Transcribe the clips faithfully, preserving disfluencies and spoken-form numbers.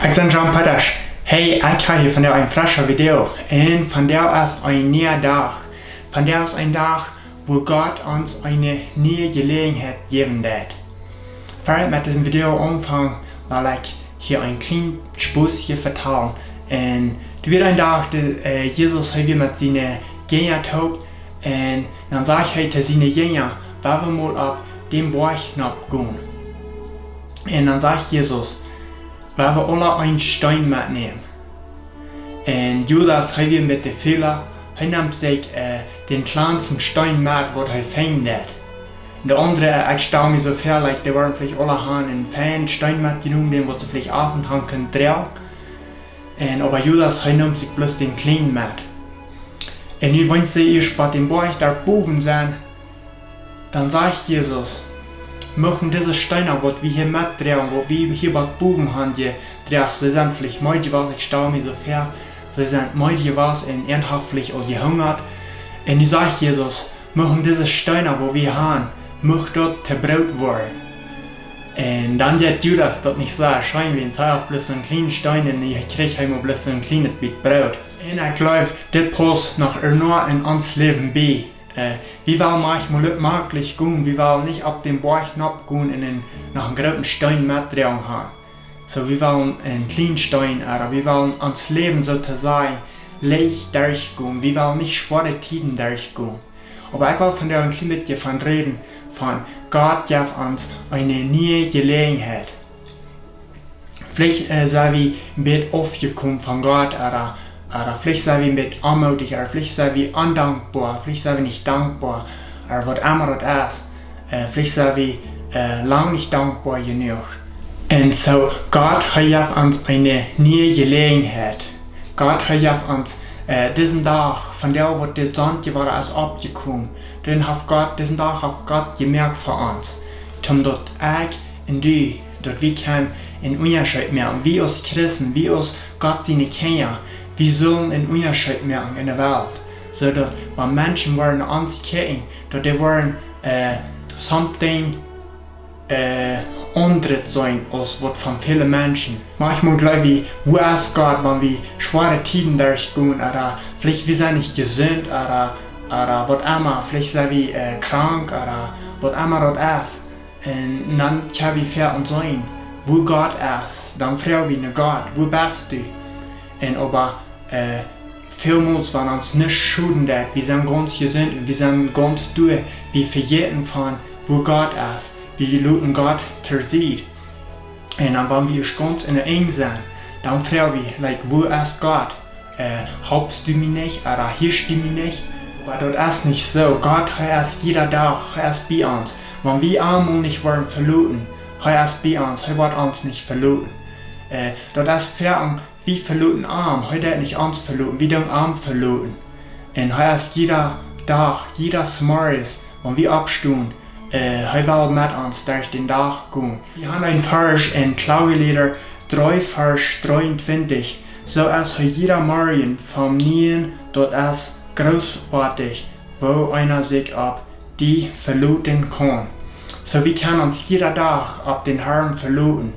Ekj sie John Petasch. Hey, ekj hab hia vondoag een freschet Video. Un vondoag es een niea Dach. Vondoag es een Dach, wua Gott ons eene niee Jeläajenheit jäwen woat. Ver ekj met dit Video aunfang, well ekj hia een kjlien Späsje vetalen. Un doa wia een Dach, de, äh, Jesus, hee wia met siene Jinja toop. Un dan säd hee to siene Jinja: "Lot ons mol opp dän Boajch nopp gonen." Un dan säd Jesus: "Lot ons aula een Steen metnämen." Un Judas, hee wia een bät fula, hee neem sikj, äh, dän kjlansten Steen met, waut hee finjen deed. De aundre, äh, ekj stal mie soo väa, like, dee wieren veleicht aula han een feinen Steen metjenomen, dän waut see veleicht aufenthang kunnen droagen. Un oba Judas, hee neem sikj bloos dän kjlienen met. Un nu, wan see ieescht bie dän Boajch doa bowen sent, dan sajcht Jesus: "Muchten dise Steena, waut wie hia metdroagen, waut wie hia bie bowen han jedroagen, see sent veleicht meed jewast, ekj stal mie soo väa, see sent meed jewast un äant haft veleicht aul jehungat." Un nu sajcht Jesus: "Muchten dise Steena, waut wie han, mucht daut to Broot woaren." Un dan sajcht Judas, daut nich soo scheen, wiels hee haud bloos een kjlienen Steen un hee kjrieech hee mau bloos een kjlienet bät Broot. Un ekj jleew, dit paust noch emma en ons Läwen bie. Äh, wie wellen maunchmol uk maklich gonen, wie wellen nich opp dän Boajch nopp gonen un een, noch een grooten Steen metdroagen han. Soo, wie wellen een kjlienen Steen, ooda wie wellen ons Läwen soo to sajen leicht derchgonen, wie wellen nich schwoare Tieden derchgonen. Oba ekj well vondoag een kjlien bät von räden, von Gott jeft ons eene niee Jeläajenheit. Veleicht, äh, sent wie een bät aufjekomen von Gott, ooda, ooda veleicht sent wie een bät onmoodich, ooda veleicht sent wie ondankboa, veleicht sent wie nich dankboa, ooda waut emma daut es. Äh, veleicht sent wie, äh, lang nich dankboa jenuach. Un soo, Gott, hee jeft ons eene niee Jeläajenheit. Gott, hee jeft ons, äh, disen Dach, vondoag, waut de Sonn jeworden es oppjekomen. Dan haft Gott, disen Dach haft Gott jemoakt fa ons. Toom daut ekj un du, daut wie kjennen een Unjascheet moaken. Wie aus Christen, wie aus Gott siene Kjinja, wie sellen een Unjascheet moaken en de Welt. Soo daut, wan Menschen woaren no ons kjikjen, daut dee woaren, äh, something, äh, aundasch seenen aus waut von väle Menschen. Maunchmol jleew wie, wua es Gott, wan wie schwoare Tieden derchgonen, ooda veleicht wie sent nich jesunt, ooda, ooda waut emma, veleicht sent wie, äh, krank, ooda waut emma daut es. Un dan kjenn wie väl aun seenen, wua Gott es. Dan froag wie no Gott: "Wua best du?" Un oba, äh, välmols, wan ons nuscht schoden deit, wie sent gaunz jesunt un wie sent gaunz derch, wie vejäten von wua Gott es. Wie loten Gott to Sied. Un dan, wan wie gaunz en de Enj sent, dan froag wie, like: "Wua es Gott? Äh, halpst du mie nich, ooda hieescht du mie nich?" Oba daut es nich soo. Gott, hee es jieda Dach, hee es bie ons. Wan wie am mol nich woaren veloten, hee es bie ons, hee woat ons nich veloten. Äh, daut es ver ons, wie veloten am, hee deit nich ons veloten, wie doonen am veloten. Un hee es jieda Dach, jieda Zemorjes, wan wie oppstonen, äh, hee well met ons derch dän Dach gonen. Wie han een Varsch en Klagelieda dree, Varsch dreeuntwintich: "Soo es hee jieda Morjen von nieem, daut es grootoatich, woo eena sikj opp die veloten kaun." Soo, wie kjennen ons jieda Dach opp dän Harn veloten,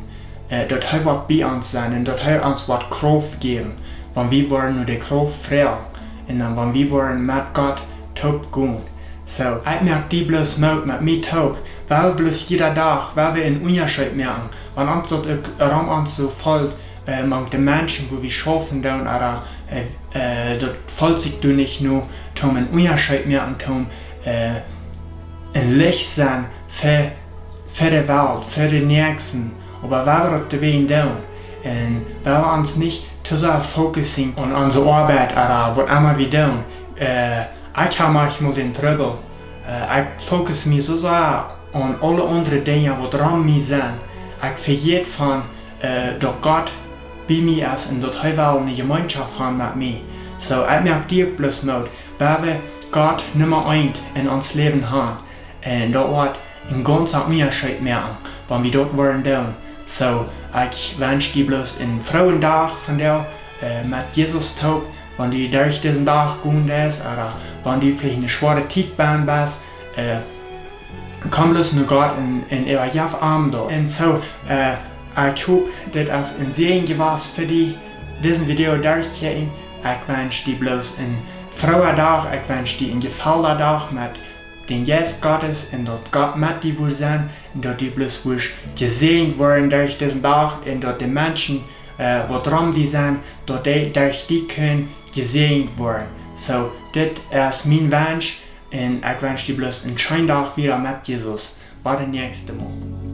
äh, daut hee woat bie ons sennen un daut hee ons woat Krauft jäwen, wan wie woaren no de Krauft froagen un dan, wan wie woaren met Gott toop gonen. Soo, ekj moak die bloos Moot, met mie toop, well wie bloos jieda Dach, well wie een Unjascheet moaken, wan ons daut uk rom ons soo felt, äh, mank de Menschen, wua wie schaufen doonen, ooda, äh, äh, daut felt sikj doa nich no, toom een Unjascheet moaken, toom, äh, een Licht sennen fa, fa de Welt, fa de Näakjsten, oba well wie daut doawäajen doonen. Un well wie ons nich too sea focussen aun onse Oabeit, ooda waut emma wie doonen. Äh, ekj hab maunchmol dän Trubbel. Äh, ekj focus mie soo sea aun aule aundre Dinja, waut rom mie sent. Ekj vejät von, äh, daut Gott bie mie es un daut hee well eene Jemeenschoft han met mie. Soo, ekj moak die uk bloos Moot, well wie Gott Numma eent en ons Läwen han. Un daut woat een gaunzen Unjascheet moaken, wan wie daut woaren doonen. Soo, ekj wensch die bloos een frooen Dach vondoag, äh, met Jesus toop, wan du derch disen Dach gonen deist, ooda wan du veleicht en eene schwoare Tiet bennen best, äh, komm bloos no Gott un, un äwajeff am daut. Un soo, äh, Ekj hop dit es een Säajen jewast fa die, disen Video derchkjikjen. Ekj wensch die bloos een frooa Dach, ekj wensch die een jefaulda Dach met dän Jeist Gottes un daut Gott met die wudd sennen un daut du bloos wurscht jesäajent woaren derch disen Dach un daut de Menschen waut rom die sent, daut dee derch die kunnen jesäajent woaren. Soo, dit es mien Wensch un ekj wensch die bloos een scheenen Dach wieda met Jesus. Bat daut näakjste Mol.